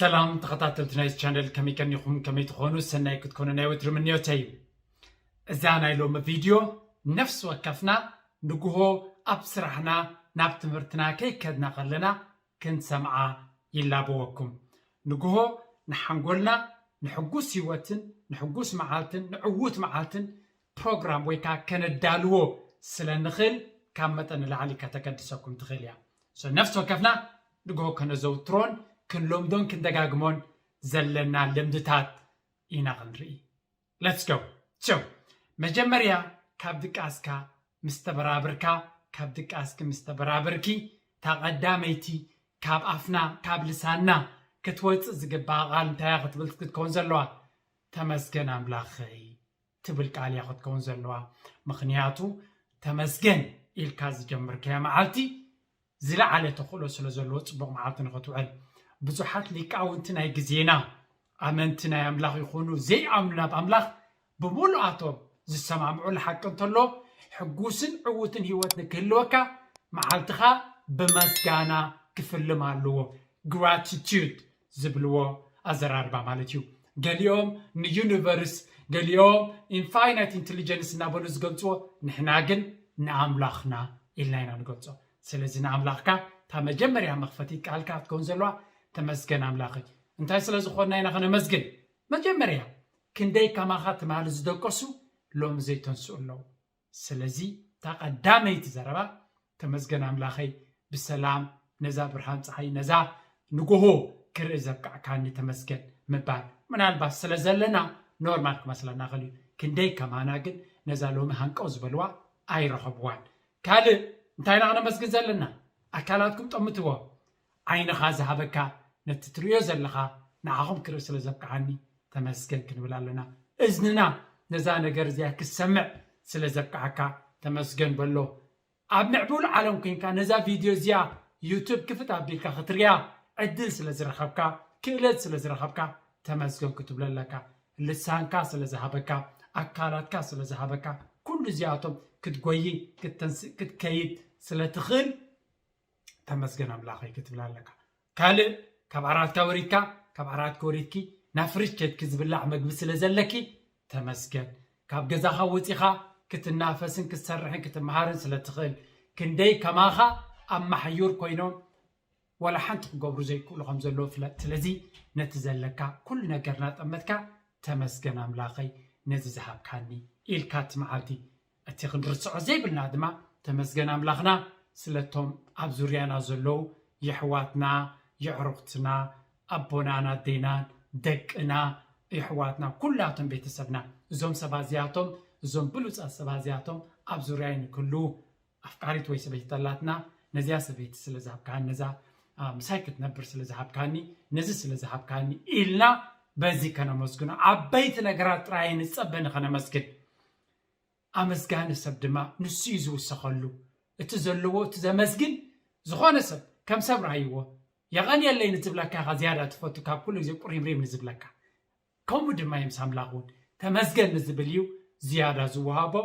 ሰላም ተኸታተልቲ ናይዚ ቻነል፣ ከመይ ቀኒኹም? ከመይ ትኾኑ? ሰናይ ክትኮኑ ናይ ወትሪ ምንዮተይ እዩ። እዛ ናይ ሎሚ ቪድዮ ነፍሲ ወከፍና ንግሆ ኣብ ስራሕና ናብ ትምህርትና ከይከድና ከለና ክንሰምዓ ይላበወኩም። ንግሆ ንሓንጎልና ንሕጉስ ህይወትን ንሕጉስ መዓልትን ንዕዉት መዓልትን ፕሮግራም ወይ ከዓ ከነዳልዎ ስለ ንኽእል ካብ መጠን ንላዕሊ ከተገድሰኩም ትኽእል እያ። So ነፍሲ ወከፍና ንግሆ ከነዘውትሮን ክንለምዶን ክንደጋግሞን ዘለና ልምድታት ኢና ክንርኢ። Let's go. So መጀመርያ ካብ ድቃስካ ምስ ተበራብርካ፣ ካብ ድቃስኪ ምስ ተበራብርኪ፣ እታ ቀዳመይቲ ካብ ኣፍና ካብ ልሳንና ክትወፅእ ዝግባኣ ቃል እንታይ እያ ክትብል ክትከውን ዘለዋ? ተመስገን ኣምላኸይ ትብል ቃል እያ ክትከውን ዘለዋ። ምኽንያቱ ተመስገን ኢልካ ዝጀመርካያ መዓልቲ ዝለዓለ ተኽእሎ ስለ ዘለዎ ፅቡቕ መዓልቲ ንኽትውዕል። ብዙሓት ሊቃውንቲ ናይ ግዜና፣ ኣመንቲ ናይ ኣምላኽ ይኹኑ ዘይኣምኑ ናብ ኣምላኽ ብምሉኣቶም ዝሰማምዑሉ ሓቂ እንተሎ፣ ሕጉስን ዕዉትን ህይወት ንክህልወካ መዓልትኻ ብመስጋና ክፍልም ኣለዎ። ግራቲቱድ ዝብልዎ ኣዘራርባ ማለት እዩ። ገሊኦም ንዩኒቨርስ፣ ገሊኦም ኢንፋይናይት ኢንቴሊጀንስ እናበሉ ዝገልፅዎ፣ ንሕና ግን ንኣምላኽና ኢልና ኢና ንገልፆ። ስለዚ ንኣምላኽካ እታ መጀመርያ መኽፈቲት ቃልካ ክትከውን ዘለዋ፣ ተመስገን ኣምላኸይ። እንታይ ስለ ዝኾንና ኢና ከነመስግን? መጀመርያ ክንደይ ከማኻ ትማሊ ዝደቀሱ ሎሚ ዘይተንስኡ ኣለዉ። ስለዚ እታ ቀዳመይቲ ዘረባ፣ ተመስገን ኣምላኸይ፣ ብሰላም ነዛ ብርሃን ፀሓይ፣ ነዛ ንጎሆ ክርኢ ዘብቃዕካኒ ተመስገን ምባል። ምናልባት ስለ ዘለና ኖርማል ክመስለና ይኽእል እዩ። ክንደይ ከማና ግን ነዛ ሎሚ ሃንቀው ዝበልዋ ኣይረኸብዋን። ካልእ እንታይ ኢና ክነመስግን ዘለና? ኣካላትኩም ጠምትዎ። ዓይንኻ ዝሃበካ፣ ነቲ ትርእዮ ዘለኻ ንዓኹም ክርኢ ስለ ዘብቅዓኒ ተመስገን ክንብል ኣለና። እዝንና ነዛ ነገር እዚኣ ክሰምዕ ስለ ዘብቅዓካ ተመስገን በሎ። ኣብ ምዕቡል ዓለም ኮይንካ ነዛ ቪድዮ እዚኣ ዩቱብ ክፍት ኣቢልካ ክትርእያ ዕድል ስለ ዝረኸብካ፣ ክእለት ስለ ዝረኸብካ ተመስገን ክትብሎ ኣለካ። ልሳንካ ስለ ዝሃበካ፣ ኣካላትካ ስለ ዝሃበካ፣ ኩሉ እዚኣቶም ክትጎይ፣ ክትተንስእ፣ ክትከይድ ስለ ትኽእል ተመስገን ኣምላኸይ ክትብል ኣለካ። ካልእ ካብ ዓራትካ ወሪድካ፣ ካብ ዓራትኪ ወሪድኪ ናብ ፍሪጅ ከድኪ ዝብላዕ መግቢ ስለ ዘለኪ ተመስገን። ካብ ገዛኻ ወፂኻ ክትናፈስን ክትሰርሕን ክትመሃርን ስለ ትኽእል፣ ክንደይ ከማኻ ኣብ ማሕዩር ኮይኖም ዋላ ሓንቲ ክገብሩ ዘይክእሉ ከም ዘለዉ ፍለጥ። ስለዚ ነቲ ዘለካ ኩሉ ነገር እናጠመትካ ተመስገን ኣምላኸይ ነዚ ዝሃብካኒ ኢልካ እቲ መዓልቲ። እቲ ክንርስዖ ዘይብልና ድማ ተመስገን ኣምላኽና ስለቶም ኣብ ዙርያና ዘለዉ የሕዋትና፣ የዕሩኽትና፣ ኣቦናን ኣዴናን፣ ደቅና፣ የሕዋትና፣ ኩላቶም ቤተሰብና፣ እዞም ሰባት እዚኣቶም፣ እዞም ብሉጻት ሰባት እዚኣቶም ኣብ ዙርያይ ንክህልዉ ኣፍቃሪት ወይ ሰበይቲ ተላትና፣ ነዚኣ ሰበይቲ ስለ ዝሃብካኒ፣ ነዛ፣ አ፣ ምሳይ ክትነብር ስለ ዝሃብካኒ፣ ነዚ ስለ ዝሃብካኒ ኢልና በዚ ከነመስግኖ። ዓበይቲ ነገራት ጥራይ ንጸበ ንኸነመስግን። ኣመስጋኒ ሰብ ድማ ንሱ እዩ ዝውሰኸሉ። እቲ ዘለዎ፣ እቲ ዘመስግን፣ ዝኾነ ሰብ ከም ሰብ ርኣይዎ። የቐንየለይ ንዝብለካ ኢኻ ዝያዳ ትፈቱ ካብ ኩሉ ግዜ ቁሪምሪም ንዝብለካ። ከምኡ ድማ እዩ ምስ ኣምላኽ እውን። ተመስገን ንዝብል እዩ ዝያዳ ዝወሃቦ።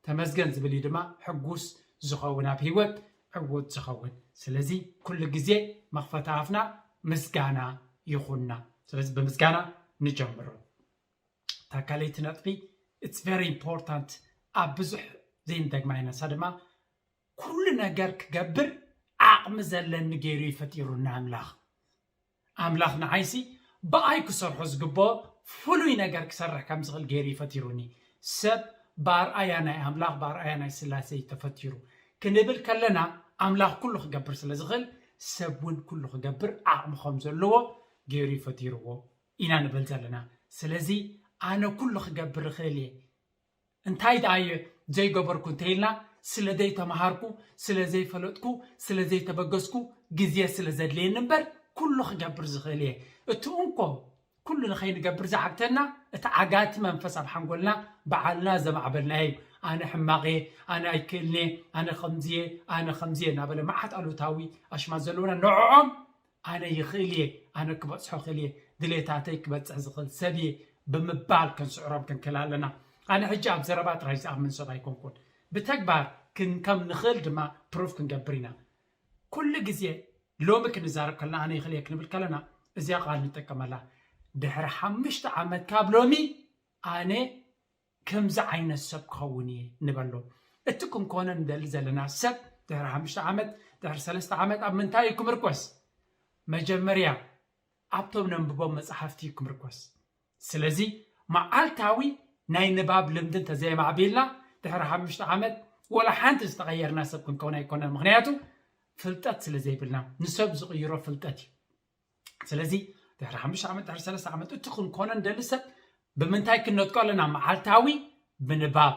ተመስገን ዝብል እዩ ድማ ሕጉስ ዝኸውን፣ ኣብ ህይወት ዕዉት ዝኸውን። ስለዚ ኩሉ ግዜ መኽፈቲ ኣፍና ምስጋና ይኹንና። ስለዚ ብምስጋና ንጀምሮ። እታ ካልኣይቲ ነጥቢ፣ it's very important፣ ኣብ ብዙሕ ዘይንደግማ ኢና። እሳ ድማ ኩሉ ነገር ክገብር ዓቕሚ ዘለኒ ገይሩ እዩ ፈጢሩኒ ኣምላኽ። ኣምላኽ ንዓይሲ ብኣይ ክሰርሖ ዝግብኦ ፍሉይ ነገር ክሰርሕ ከም ዝኽእል ገይሩ እዩ ፈጢሩኒ። ሰብ ብኣርኣያ ናይ ኣምላኽ፣ ብኣርኣያ ናይ ስላሴ እዩ ተፈጢሩ ክንብል ከለና፣ ኣምላኽ ኩሉ ክገብር ስለ ዝኽእል፣ ሰብ እውን ኩሉ ክገብር ዓቕሚ ከም ዘለዎ ገይሩ እዩ ፈጢርዎ ኢና ንብል ዘለና። ስለዚ ኣነ ኩሉ ክገብር እኽእል እየ። እንታይ ደኣ እየ ዘይገበርኩ እንተኢልና፣ ስለ ዘይተምሃርኩ፣ ስለ ዘይፈለጥኩ፣ ስለ ዘይተበገስኩ፣ ግዜ ስለ ዘድልየኒ እምበር፣ ኩሉ ክገብር ዝኽእል እየ። እቲ እንኮ ኩሉ ንኸይንገብር ዝዓግተና፣ እቲ ዓጋቲ መንፈስ ኣብ ሓንጎልና ባዕልና ዘማዕበልናዮ እዩ። ኣነ ሕማቕ እየ፣ ኣነ ኣይክእልን እየ፣ ኣነ ከምዚ እየ፣ ኣነ ከምዚ እየ እናበለ መዓት ኣሉታዊ ኣሽማት ዘለዉና፣ ንዕኦም ኣነ ይኽእል እየ፣ ኣነ ክበጽሖ እኽእል እየ፣ ድሌታተይ ክበጽሕ ዝኽእል ሰብ እየ ብምባል ክንስዕሮም ክንክእል ኣለና። ኣነ ሕጂ ኣብ ዘረባ ጥራይ ዝኣምን ሰብ ኣይኮንኩን። ብተግባር ክንከም ንኽእል ድማ ፕሩፍ ክንገብር ኢና። ኩሉ ግዜ ሎሚ ክንዛረብ ከለና ኣነ ይኽእል እየ ክንብል ከለና፣ እዚኣ ቃል ንጠቀመላ። ድሕሪ ሓሙሽተ ዓመት ካብ ሎሚ ኣነ ከምዚ ዓይነት ሰብ ክኸውን እየ ንበሎ። እቲ ክንኮነ ንደሊ ዘለና ሰብ ድሕሪ ሓሙሽተ ዓመት፣ ድሕሪ ሰለስተ ዓመት ኣብ ምንታይ እዩ ክምርኮስ? መጀመርያ ኣብቶም ነንብቦም መጽሓፍቲ እዩ ክምርኮስ። ስለዚ መዓልታዊ ናይ ንባብ ልምዲ እንተዘየማዕቢልና ድሕሪ ሓሙሽተ ዓመት ወላ ሓንቲ ዝተቐየርና ሰብ ክንከውን ኣይኮነን። ምኽንያቱ ፍልጠት ስለ ዘይብልና፣ ንሰብ ዝቕይሮ ፍልጠት እዩ። ስለዚ ድሕሪ ሓሙሽተ ዓመት፣ ድሕሪ ሰለስተ ዓመት እቲ ክንኮነ ንደሊ ሰብ ብምንታይ ክንነጥቆ ኣለና? መዓልታዊ ብንባብ።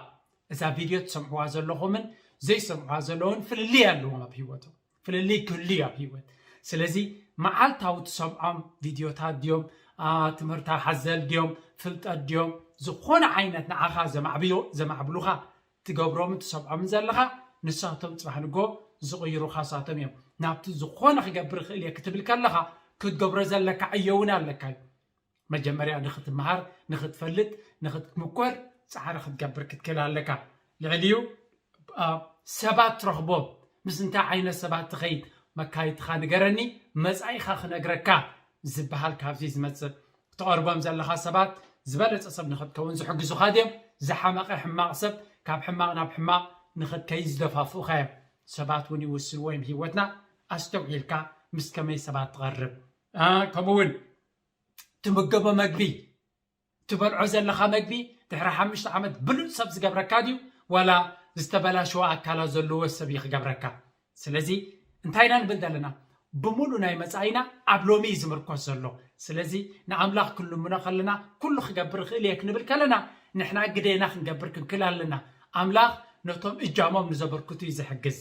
እዛ ቪድዮ ትሰምዕዋ ዘለኹምን ዘይሰምዕዋ ዘለውን ፍልልይ ኣለዎም ኣብ ህይወቶም። ፍልልይ ክህሉ እዩ ኣብ ህይወት። ስለዚ መዓልታዊ ትሰምዖም ቪድዮታት ድዮም፣ ትምህርታ ሓዘል ድዮም፣ ፍልጠት ድዮም፣ ዝኾነ ዓይነት ንዓኻ ዘማዕብዮ ዘማዕብሉኻ ትገብሮምን ትሰምዖምን ዘለኻ፣ ንሳቶም ጽባሕ ንጎ ዝቕይሩኻ ሳቶም እዮም። ናብቲ ዝኾነ ክገብር ይኽእል እየ ክትብል ከለኻ ክትገብሮ ዘለካ ዕዮ እውን ኣለካ እዩ። መጀመርያ ንኽትመሃር፣ ንኽትፈልጥ፣ ንኽትምኮር ጻዕሪ ክትገብር ክትክእል ኣለካ። ልዕሊኡ ሰባት ትረኽቦም፣ ምስ እንታይ ዓይነት ሰባት ትኸይድ፣ መካይትኻ ንገረኒ፣ መጻኢኻ ክነግረካ ዝበሃል ካብዚ ዝመጽእ። ክትቐርቦም ዘለኻ ሰባት ዝበለጸ ሰብ ንኽትከውን ዝሕግዙኻ ድዮም? ዝሓመቐ ሕማቕ ሰብ ካብ ሕማቕ ናብ ሕማቕ ንኽትከይድ ዝደፋፍኡኻ እዮም። ሰባት እውን ይውስንዎ እዮም ህይወትና። ኣስተውዒልካ ምስ ከመይ ሰባት ትቐርብ። ከምኡ እውን ትምገቦ መግቢ፣ ትበልዖ ዘለኻ መግቢ ድሕሪ ሓሙሽተ ዓመት ብሉጽ ሰብ ዝገብረካ ድዩ ዋላ ዝተበላሸወ ኣካላት ዘለዎ ሰብ እዩ ክገብረካ? ስለዚ እንታይ ኢና ንብል ዘለና? ብምሉእ ናይ መጻኢና ኣብ ሎሚ እዩ ዝምርኮስ ዘሎ። ስለዚ ንኣምላኽ ክንልምኖ ከለና ኩሉ ክገብር ይኽእል እየ ክንብል ከለና ንሕና ግዴና ክንገብር ክንክእል ኣለና። ኣምላኽ ነቶም እጃሞም ንዘበርክቱ እዩ ዝሕግዝ።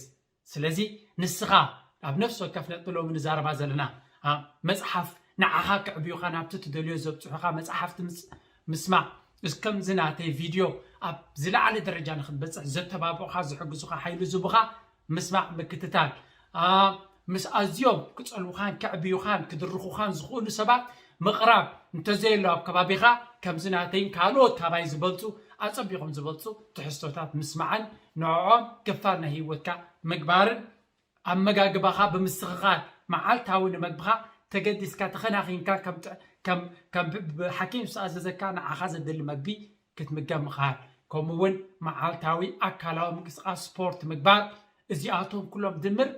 ስለዚ ንስኻ ኣብ ነፍሲ ወከፍ ነጥቢ ሎሚ ንዛረባ ዘለና መፅሓፍ ንዓኻ ክዕብዩኻ ናብቲ ትደልዮ ዘብፅሑኻ መፅሓፍቲ ምስማዕ እስከምዚ ናተይ ቪድዮ ኣብ ዝለዓለ ደረጃ ንክትበፅሕ ዘተባብዑኻ ዝሕግዙኻ ሓይሊ ዝቡኻ ምስማዕ ምክትታል ምስ ኣዝዮም ክፀልውኻን ከዕብዩኻን ክድርኹኻን ዝኽእሉ ሰባት ምቕራብ እንተዘየሎ ኣብ ከባቢኻ ከምዚ ናተይን ካልኦት ካባይ ዝበልፁ ኣፀቢቖም ዝበልፁ ትሕዝቶታት ምስማዕን ንዕኦም ክፋል ናይ ህይወትካ ምግባርን ኣመጋግባኻ ብምስትኽኻል መዓልታዊ ንመግብኻ ተገዲስካ ተኸናኺንካ ከም ሓኪም ዝተኣዘዘካ ንዓኻ ዘደሊ መግቢ ክትምገብ ምኽኣል ከምኡ እውን መዓልታዊ ኣካላዊ ምንቅስቃስ ስፖርት ምግባር እዚኣቶም ኩሎም ድምር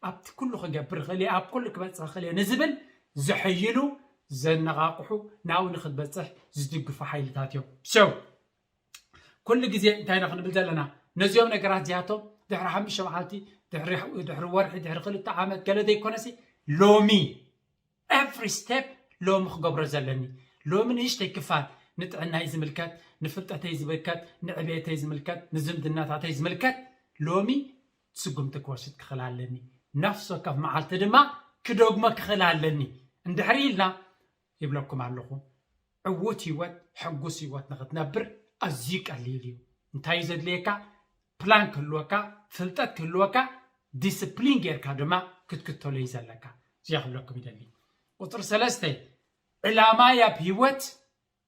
ኣብቲ ኩሉ ክገብር ይኽእል እየ ኣብ ኩሉ ክበፅሕ ይኽእል እየ ንዝብል ዘሐይሉ ዘነቓቕሑ ናብኡ ንክትበፅሕ ዝድግፉ ሓይልታት እዮም። So ኩሉ ግዜ እንታይ ኢና ክንብል ዘለና? ነዚኦም ነገራት እዚኣቶም ድሕሪ ሓሙሽተ መዓልቲ፣ ድሕሪ ወርሒ፣ ድሕሪ ክልተ ዓመት ገለ ዘይኮነሲ ሎሚ every step ሎሚ ክገብሮ ዘለኒ ሎሚ ንእሽተይ ክፋል ንጥዕናይ ዝምልከት፣ ንፍልጠተይ ዝምልከት፣ ንዕቤተይ ዝምልከት፣ ንዝምድናታተይ ዝምልከት ሎሚ ስጉምቲ ክወስድ ክኽእል ኣለኒ። ነፍሲ ወከፍ መዓልቲ ድማ ክደግሞ ክኽእል ኣለኒ። እንድሕሪ ኢልና ይብለኩም ኣለኹ። ዕዉት ህይወት፣ ሕጉስ ህይወት ንኽትነብር ኣዝዩ ቀሊል እዩ። እንታይ እዩ ዘድልየካ? ፕላን ክህልወካ፣ ፍልጠት ክህልወካ፣ ዲስፕሊን ጌርካ ድማ ክትክተሎ እዩ ዘለካ። እዚኣ ክብለኩም ይደሊ። ቁፅሪ ሰለስተ፣ ዕላማይ ኣብ ህይወት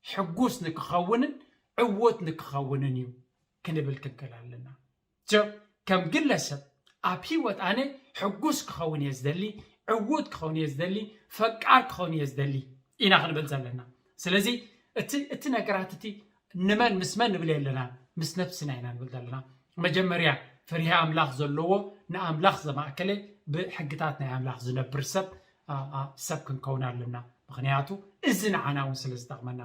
ሕጉስ ንክኸውንን ዕዉት ንክኸውንን እዩ ክንብል ክንክእል ኣለና። ከም ግለሰብ ኣብ ህይወት ኣነ ሕጉስ ክኸውን እየ ዝደሊ፣ ዕዉት ክኸውን እየ ዝደሊ፣ ፈቃር ክኸውን እየ ዝደሊ ኢና ክንብል ዘለና። ስለዚ እቲ እቲ ነገራት እቲ ንመን ምስ መን ንብል የለና፣ ምስ ነብስና ኢና ንብል ዘለና። መጀመርያ ፈሪሃ ኣምላኽ ዘለዎ ንኣምላኽ ዘማእከለ ብሕግታት ናይ ኣምላኽ ዝነብር ሰብ ሰብ ክንከውን ኣለና። ምኽንያቱ እዚ ንዓና እውን ስለ ዝጠቕመና።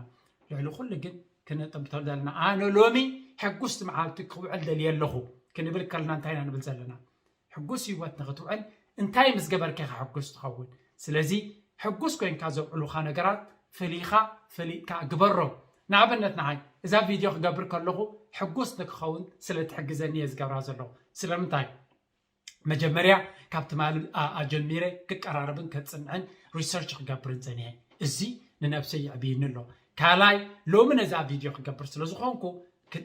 ልዕሊ ኩሉ ግን ክንጥምቶ ዘለና ኣነ ሎሚ ሕጉስቲ መዓልቲ ክውዕል ደልየ ኣለኹ ክንብል ከልና እንታይ ኢና ንብል ዘለና? ሕጉስ ህይወት ንክትውዕል እንታይ ምስ ገበርካ ኢኻ ሕጉስ ትኸውን? ስለዚ ሕጉስ ኮይንካ ዘውዕሉኻ ነገራት ፈሊኻ ፈሊጥካ ግበሮም። ንኣብነት ንዓይ እዛ ቪድዮ ክገብር ከለኹ ሕጉስ ንክኸውን ስለ ትሕግዘኒ እየ ዝገብራ ዘለኹ። ስለምንታይ? መጀመርያ ካብ ትማሊ ኣጀሚረ ክቀራረብን ከፅንዕን ሪሰርች ክገብርን ፀኒሐ። እዚ ንነብሰይ የዕብይኒ ኣሎ። ካልኣይ ሎሚ ነዛ ቪድዮ ክገብር ስለ ዝኾንኩ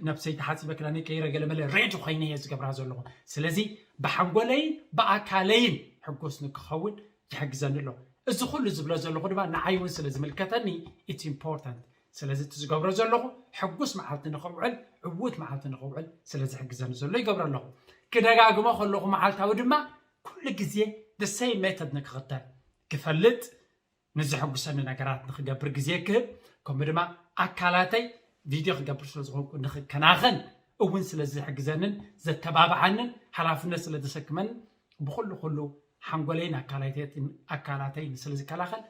ነብሰይ ተሓፂበ ክዳነይ ቀይረ ገለመለ ሬዲ ኮይነ እየ ዝገብራ ዘለኹ። ስለዚ ብሓንጎለይን ብኣካለይን ሕጉስ ንክኸውን ይሕግዘኒ ኣሎ። እዚ ኩሉ ዝብሎ ዘለኹ ድማ ንዓይ እውን ስለ ዝምልከተኒ it's important። ስለዚ እቲ ዝገብሮ ዘለኹ ሕጉስ መዓልቲ ንኸውዕል ዕዉት መዓልቲ ንኸውዕል ስለ ዝሕግዘኒ ዘሎ ይገብሮ ኣለኹ። ክደጋግሞ ከለኹ መዓልታዊ ድማ ኩሉ ግዜ the same method ንክኽተል ክፈልጥ ንዝሕጉሰኒ ነገራት ንክገብር ግዜ ክህብ፣ ከምኡ ድማ ኣካላተይ ቪድዮ ክገብር ስለ ዝኾንኩ ንክከናኸን እውን ስለ ዝሕግዘንን ዘተባብዓንን ሓላፍነት ስለ ዘሰክመንን ብኩሉ ኩሉ ሓንጎለይን ኣካላተይን ኣካላተይን ስለ ዝከላኸል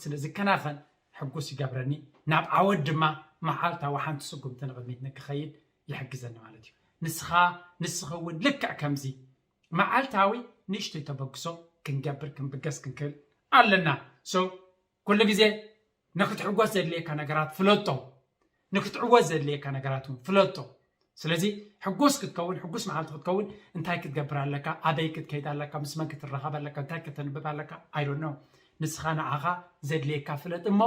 ስለ ዝከናኸን ሕጉስ ይገብረኒ። ናብ ዓወት ድማ መዓልታዊ ሓንቲ ስጉምቲ ንቕድሚት ንክኸይድ ይሕግዘኒ ማለት እዩ። ንስኻ ንስኺ እውን ልክዕ ከምዚ መዓልታዊ ንእሽተይ ተበግሶ ክንገብር ክንብገስ ክንክእል ኣለና። So ኩሉ ግዜ ንክትሕጎስ ዘድልየካ ነገራት ፍለጦ፣ ንክትዕወት ዘድልየካ ነገራት እውን ፍለጦ። ስለዚ ሕጉስ ክትከውን ሕጉስ መዓልቲ ክትከውን እንታይ ክትገብር ኣለካ? ኣበይ ክትከይድ ኣለካ? ምስ መን ክትረኸብ ኣለካ? እንታይ ከተንብብ ኣለካ? I don't know። ንስኻ ንዓኻ ዘድልየካ ፍለጥ እሞ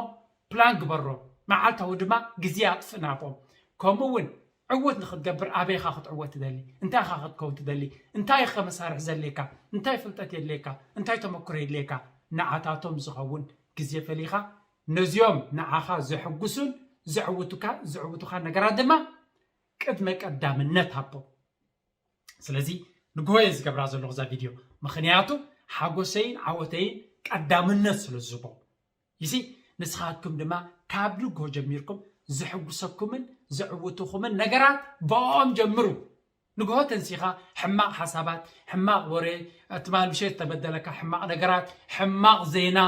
ፕላን ግበሮ። መዓልታዊ ድማ ግዜ ኣጥፍእ ናብኦም። ከምኡ እውን ዕውት ንክትገብር ኣበይኻ ክትዕወት ትደሊ? እንታይ ኢኻ ክትከውን ትደሊ? እንታይ ኢኻ መሳርሒ ዘድልየካ? እንታይ ፍልጠት የድልየካ? እንታይ ተመክሮ የድልየካ? ንዓታቶም ዝኸውን ግዜ ፈሊኻ ነዚኦም ንዓኻ ዘሕጉሱን ዘዕውቱካ ዘዕውቱኻ ነገራት ድማ ቅድመ ቀዳምነት ሃቦ። ስለዚ ንግሆ እየ ዝገብራ ዘለኹ እዛ ቪድዮ፣ ምኽንያቱ ሓጎሰይን ዓወተይን ቀዳምነት ስለ ዝህቦ። ይሲ ንስኻትኩም ድማ ካብ ንግሆ ጀሚርኩም ዘሕጉሰኩምን ዘዕውቱኹምን ነገራት ብኦም ጀምሩ። ንግሆ ተንሲኻ ሕማቕ ሓሳባት፣ ሕማቕ ወሬ፣ ትማል ምሸት ተበደለካ ሕማቕ ነገራት፣ ሕማቕ ዜና፣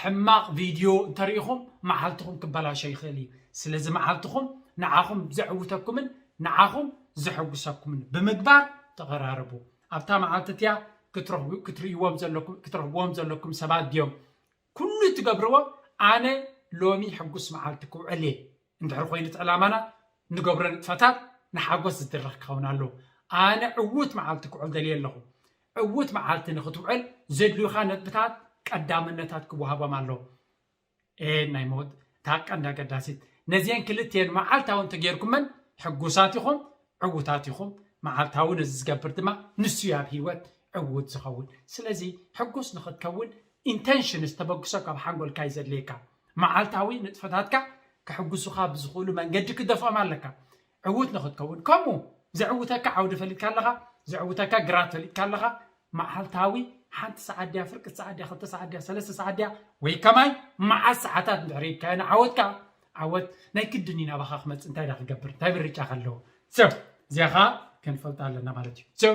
ሕማቕ ቪድዮ እንተሪኢኹም መዓልትኹም ክበላሾ ይኽእል እዩ። ስለዚ መዓልትኹም ንዓኹም ዘዕውተኩምን ንዓኹም ዘሐጉሰኩምን ብምግባር ተቐራረቡ። ኣብታ መዓልቲ እቲኣ ክትረኽቡ- ክትርእይዎም ዘለኩም ክትረኽብዎም ዘለኩም ሰባት ድዮም? ኩሉ ትገብርዎ ኣነ ሎሚ ሕጉስ መዓልቲ ክውዕል እየ እንድሕር ኮይኑ እቲ ዕላማና ንገብሮ ንጥፈታት ንሓጎስ ዝድረኽ ክኸውን ኣለዎ። ኣነ ዕዉት መዓልቲ ክውዕል ደልየ ኣለኹ። ዕዉት መዓልቲ ንክትውዕል ዘድልዩኻ ነጥብታት ቀዳምነታት ክወሃቦም ኣለዎ። ኤ ናይ መወድ እታ ቀንዲ ኣገዳሲት ነዚአን ክልቲኤን መዓልታዊ እንተጌርኩመን ሕጉሳት ኢኹም፣ ዕዉታት ኢኹም። መዓልታዊ ነዚ ዝገብር ድማ ንሱ እዩ ኣብ ህይወት ዕዉት ዝኸውን። ስለዚ ሕጉስ ንክትከውን ኢንቴንሽንስ ተበግሶ ካብ ሓንጎልካ እዩ ዘድልየካ። መዓልታዊ ንጥፈታትካ ክሕጉሱኻ ብዝኽእሉ መንገዲ ክደፍኦም ኣለካ። ዕዉት ንክትከውን ከምኡ ዘዕውተካ ዓውዲ ፈሊጥካ ኣለኻ፣ ዘዕውተካ ግራት ፈሊጥካ ኣለኻ። መዓልታዊ ሓንቲ ሰዓት ድያ ፍርቂ ሰዓት ድያ ክልተ ሰዓት ድያ ሰለስተ ሰዓት ድያ ወይ ከማይ መዓት ሰዓታት እንድሕር ኢልካዮ ንዓወትካ ዓወት ናይ ግድን እዩ ናባኻ ክመፅእ። እንታይ ዳ ክገብር እንታይ ምርጫ ከለዎ ሰብ እዚኣ ከዓ ክንፈልጥ ኣለና ማለት እዩ። So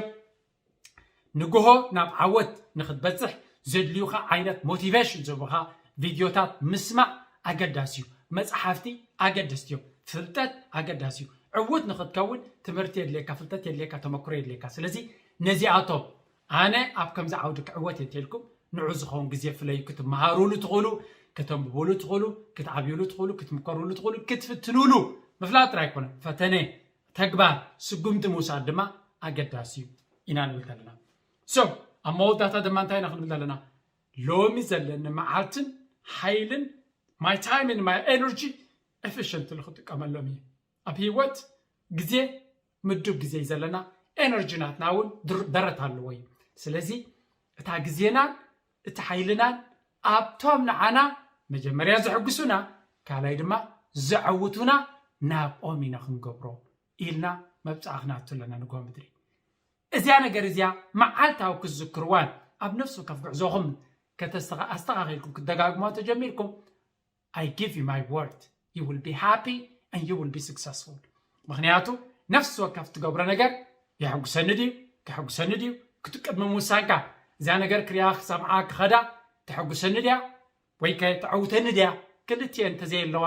ንግሆ ናብ ዓወት ንክትበፅሕ ዘድልዩካ ዓይነት ሞቲቬሽን ዝህቡካ ቪድዮታት ምስማዕ ኣገዳሲ እዩ። መፅሓፍቲ ኣገደስቲ እዮም። ፍልጠት ኣገዳሲ እዩ። ዕውት ንክትከውን ትምህርቲ የድልየካ፣ ፍልጠት የድልየካ፣ ተመክሮ የድልየካ። ስለዚ ነዚኣቶም ኣነ ኣብ ከምዚ ዓውዲ ክዕወት እየ እንተልኩም ንዑ ዝኸውን ግዜ ፍለዩ። ክትመሃሩሉ ትኽእሉ፣ ከተንብቡሉ ትኽእሉ፣ ክትዓብዩሉ ትኽእሉ፣ ክትምከሩሉ ትኽእሉ፣ ክትፍትኑሉ ምፍላጥ ጥራይ ኣይኮነን። ፈተነ ተግባር ስጉምቲ ምውሳድ ድማ ኣገዳሲ እዩ ኢና ንብል ዘለና። So ኣብ መወዳእታ ድማ እንታይ ኢና ክንብል ዘለና? ሎሚ ዘለኒ መዓልትን ሓይልን my time and my energy efficiently ክጥቀመሎም እየ። ኣብ ህይወት ግዜ ምዱብ ግዜ እዩ ዘለና። ኤነርጂ ናትና እውን ድር- ደረት ኣለዎ እዩ። ስለዚ እታ ግዜናን እቲ ሓይልናን ኣብቶም ንዓና መጀመርያ ዘሕጉሱና ካልኣይ ድማ ዘዐውቱና ናብኦም ኢና ክንገብሮ ኢልና መብፃዕ ክናቱ ኣለና ንጎ ምድሪ። እዚኣ ነገር እዚኣ መዓልታዊ ክትዝክርዋን ኣብ ነፍሲ ወከፍ ጉዕዞኹም ከተስተኻ- ኣስተኻኺልኩም ክትደጋግሞ ተጀሚርኩም I give you my word you will be happy and you will be successful። ምክንያቱ ነፍሲ ወከፍ ትገብሮ ነገር የሐጉሰኒ ድዩ ከሐጉሰኒ ድዩ ክትቅድሚ ምውሳንካ እዚኣ ነገር ክሪኣ ክሰምዓ ክኸዳ ተሐጉሰኒ ድያ ወይ ከ ተዐውተኒ ድያ? ክልቲኤን እንተዘየለዋ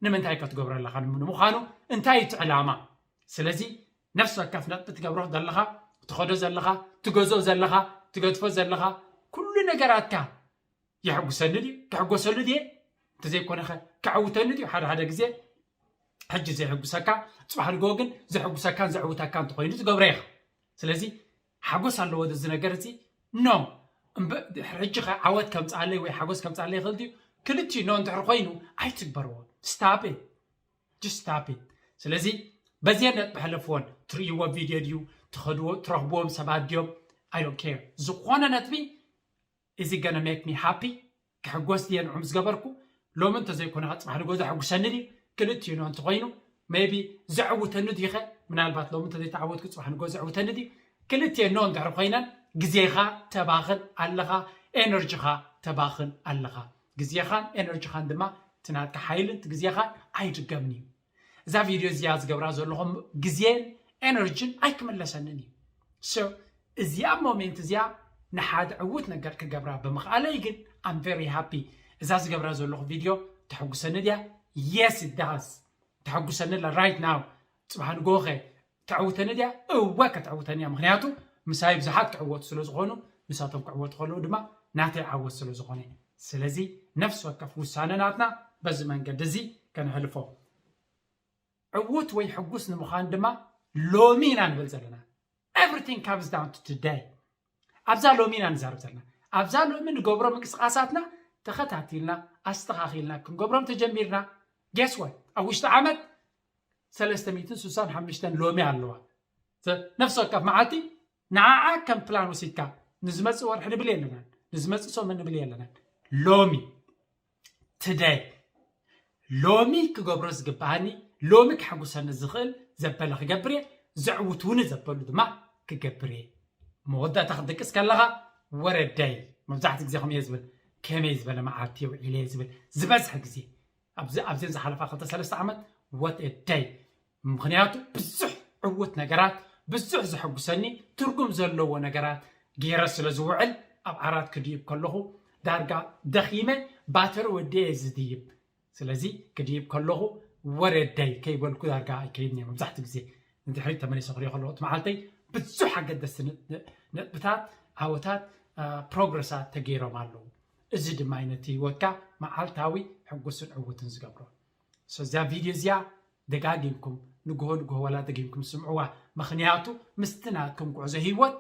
ንምንታይ ከ ትገብሮ ኣለኻ? ንምዃኑ እንታይ እዩ እቲ ዕላማ? ስለዚ ነፍሲ ወከፍ ነጥቢ ትገብሮ ዘለኻ ትኸዶ ዘለኻ ትገዝኦ ዘለኻ ትገድፎ ዘለኻ ኩሉ ነገራትካ የሐጉሰኒ ድዩ ክሕጎሰሉ ድየ እንተዘይኮነኸ ከዐውተኒ ድዩ ሓደ ሓደ ግዜ ሕጂ ዘይሕጉሰካ ፅባሕ ንግሆ ግን ዘሕጉሰካን ዘዕውተካ እንተኮይኑ ትገብሮ ኢኻ። ስለዚ ሓጎስ ኣለዎ እዚ ነገር እዚ ኖ ሕጂ ከ ዓወት ከምፅኣለይ ወይ ሓጎስ ከምፅኣለይ ይኽእል ድዩ? ክልቲኡ ኖ እንድሕር ኮይኑ ኣይትግበርዎ። ስታፕ ስታፕ። ስለዚ በዚአን ነጥቢ ሕለፍዎን። ትርእይዎ ቪድዮ ድዩ ትኸድዎ ትረኽብዎም ሰባት ድዮም? I don't care። ዝኾነ ነጥቢ is it gonna make me happy? ክሕጎስ ድየ ንዑ ምስ ገበርኩ? ሎሚ እንተዘይኮነ ከ ፅባሕ ንጎ ዘሐጉሰኒ ድዩ? ክልቲኡ ኖ እንተኮይኑ maybe ዘዕውተኒ ድዩ ከ? ምናልባት ሎሚ እንተዘይተዓወትኩ ፅባሕ ንጎ ዘዕውተኒ ድዩ? ክልቲኤን ኖ እንድሕር ኮይነን ግዜኻ ተባኽን ኣለኻ፣ ኤነርጂኻ ተባኽን ኣለኻ። ግዜኻን ኤነርጂኻን ድማ፣ እቲ ናትካ ሓይልን እቲ ግዜኻን ኣይድገምን እዩ። እዛ ቪድዮ እዚኣ ዝገብራ ዘለኹም ግዜን ኤነርጂን ኣይክምለሰንን እዩ። So እዚኣ ሞሜንት እዚኣ ንሓደ ዕዉት ነገር ክገብራ ብምኽኣለይ ግን I'm very happy። እዛ ዝገብራ ዘለኹ ቪድዮ ተሐጉሰኒ ድያ? Yes, it does። ተሐጉሰኒ ኣላ right now። ጽባሕ ንግሆ ኸ ተዕውተኒ ድያ? እወ፣ ከተዕውተኒ እያ። ምኽንያቱ ምሳይ ብዙሓት ክዕወቱ ስለ ዝኾኑ፣ ንሳቶም ክዕወቱ ከለዉ ድማ ናተይ ዓወት ስለ ዝኾነ። ስለዚ ነፍሲ ወከፍ ውሳነ ናትና በዚ መንገዲ እዚ ከነሕልፎ። ዕዉት ወይ ሕጉስ ንምዃን ድማ ሎሚ ኢና ንብል ዘለና። Everything comes down to today። ኣብዛ ሎሚ ኢና ንዛረብ ዘለና። ኣብዛ ሎሚ ንገብሮ ምንቅስቃሳትና ተኸታቲልና ኣስተኻኺልና ክንገብሮም ተጀሚርና፣ guess what? ኣብ ውሽጢ ዓመት ሰለስተ ሚእትን ስሳን ሓሙሽተን ሎሚ ኣለዋ። ነፍሲ ወከፍ መዓልቲ ንዓዓ ከም ፕላን ወሲድካ፣ ንዝመጽእ ወርሒ ንብል የለናን፣ ንዝመጽእ ሰሙን ንብል የለናን። ሎሚ፣ ቱደይ፣ ሎሚ ክገብሮ ዝግብኣኒ፣ ሎሚ ከሐጉሰኒ ዝኽእል ዘበለ ክገብር እየ፣ ዘዕውትውኒ ዘበሉ ድማ ክገብር እየ። መወዳእታ ክትድቅስ ከለኻ፣ ወረደይ፣ መብዛሕትኡ ግዜ ከምኡ እየ ዝብል፣ ከመይ ዝበለ መዓልቲ የውዒለ እየ ዝብል ዝበዝሐ ግዜ። ኣብዚ ኣብዘን ዝሓለፋ ክልተ ሰለስተ ዓመት፣ what a day። ምኽንያቱ ብዙሕ ዕዉት ነገራት፣ ብዙሕ ዘሐጉሰኒ ትርጉም ዘለዎ ነገራት ገይረ ስለ ዝውዕል፣ ኣብ ዓራት ክድይብ ከለኹ ዳርጋ ደኺመ፣ ባተሪ ወዲኤ እየ ዝድይብ። ስለዚ ክድይብ ከለኹ what a day ከይበልኩ ዳርጋ ኣይከይድን እየ። መብዛሕትኡ ግዜ ንድሕሪት ተመሊሰ ክሪኦ ከለኹ እቲ መዓልተይ ብዙሕ ኣገደስቲ ን- ን- ነጥብታት፣ ዓወታት፣ ፕሮግረሳት ተገይሮም ኣለዉ። እዚ ድማ እዩ ነቲ ህይወትካ መዓልታዊ ሕጉስን ዕዉትን ዝገብሮ። So እዛ ቪድዮ እዚኣ ደጋጊምኩም ንግሆ ንግሆ ዋላ ደጊምኩም ስምዕዋ። ምኽንያቱ ምስቲ ናትኩም ጉዕዞ ህይወት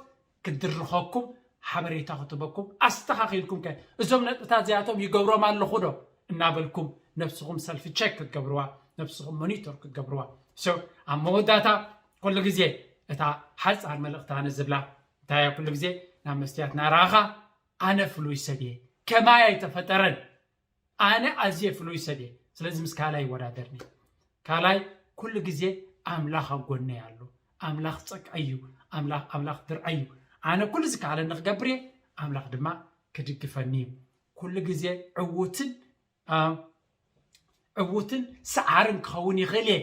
ክድርኸኩም፣ ሓበሬታ ክትበኩም፣ ኣስተኻኺልኩም ከ እዞም ነጥብታት እዚኣቶም ይገብሮም ኣለኹ ዶ እናበልኩም ነብስኹም ሰልፊ ቸክ ክትገብርዋ፣ ነብስኹም ሞኒቶር ክትገብርዋ። So ኣብ መወዳእታ ኩሉ ግዜ እታ ሓፃር መልእኽቲ ኣነ ዝብላ እንታይ እያ? ኩሉ ግዜ ናብ መስትያት እናረኣኻ ኣነ ፍሉይ ሰብ እየ፣ ከማይ ኣይተፈጠረን፣ ኣነ ኣዝየ ፍሉይ ሰብ እየ፣ ስለዚ ምስ ካልኣይ ይወዳደርኒ። ካልኣይ ኩሉ ግዜ ኣምላኽ ኣብ ጎነይ ኣሎ። ኣምላኽ ጸግዐይ እዩ። ኣምላኽ ኣምላኽ ድርዐይ እዩ። ኣነ ኩሉ ዝከኣለኒ ክገብር እየ፣ ኣምላኽ ድማ ክድግፈኒ እዩ። ኩሉ ግዜ ዕዉትን አ፣ ዕዉትን ሰዓርን ክኸውን ይኽእል እየ።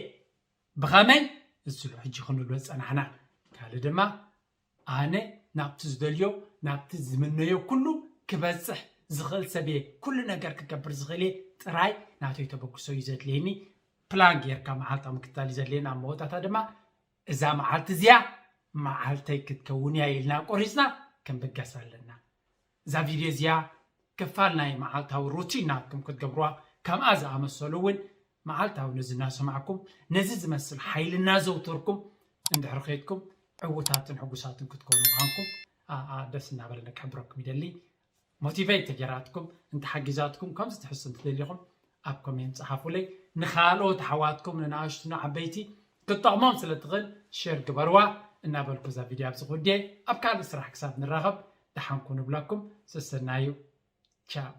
ብኸመይ? እዚ ስሉ ሕጂ ክንብሎ ዝጸናሕና። ካልእ ድማ ኣነ ናብቲ ዝደልዮ ናብቲ ዝምነዮ ኩሉ ክበጽሕ ዝኽእል ሰብ እየ። ኩሉ ነገር ክገብር ዝኽእል እየ። ጥራይ ናተይ ተበግሶ እዩ ዘድልየኒ። ፕላን ጌርካ መዓልታዊ ምክትታል እዩ ዘድልየና። ኣብ መወዳእታ ድማ እዛ መዓልቲ እዚኣ መዓልተይ ክትከውን እያ ኢልና ቆሪጽና ክንብገስ ኣለና። እዛ ቪድዮ እዚኣ ክፋል ናይ መዓልታዊ ሩቲን ናትኩም ክትገብርዋ፣ ከምኣ ዝኣመሰሉ እውን መዓልታዊ ነዚ እናሰማዕኩም ነዚ ዝመስል ሓይሊ እናዘውተርኩም እንድሕር ኸይድኩም ዕዉታትን ሕጉሳትን ክትኮኑ ምዃንኩም ደስ እናበለኒ ክሕብረኩም ይደሊ። ሞቲቬት ተገይራትኩም እንተሓጊዛትኩም ከምዚ ትሕሱ እንትደሊኹም ኣብ ኮሜንት ጸሓፉለይ። ንኻልኦት ኣሕዋትኩም ንናእሽቱ ንዓበይቲ ክትጠቕሞም ስለ ትኽእል ሼር ግበርዋ እናበልኩ እዛ ቪድዮ ኣብዚ ክውድየ። ኣብ ካልእ ስራሕ ክሳብ ንራኸብ ደሓንኩ ንብለኩም። ሰሰናዩ። ቻው።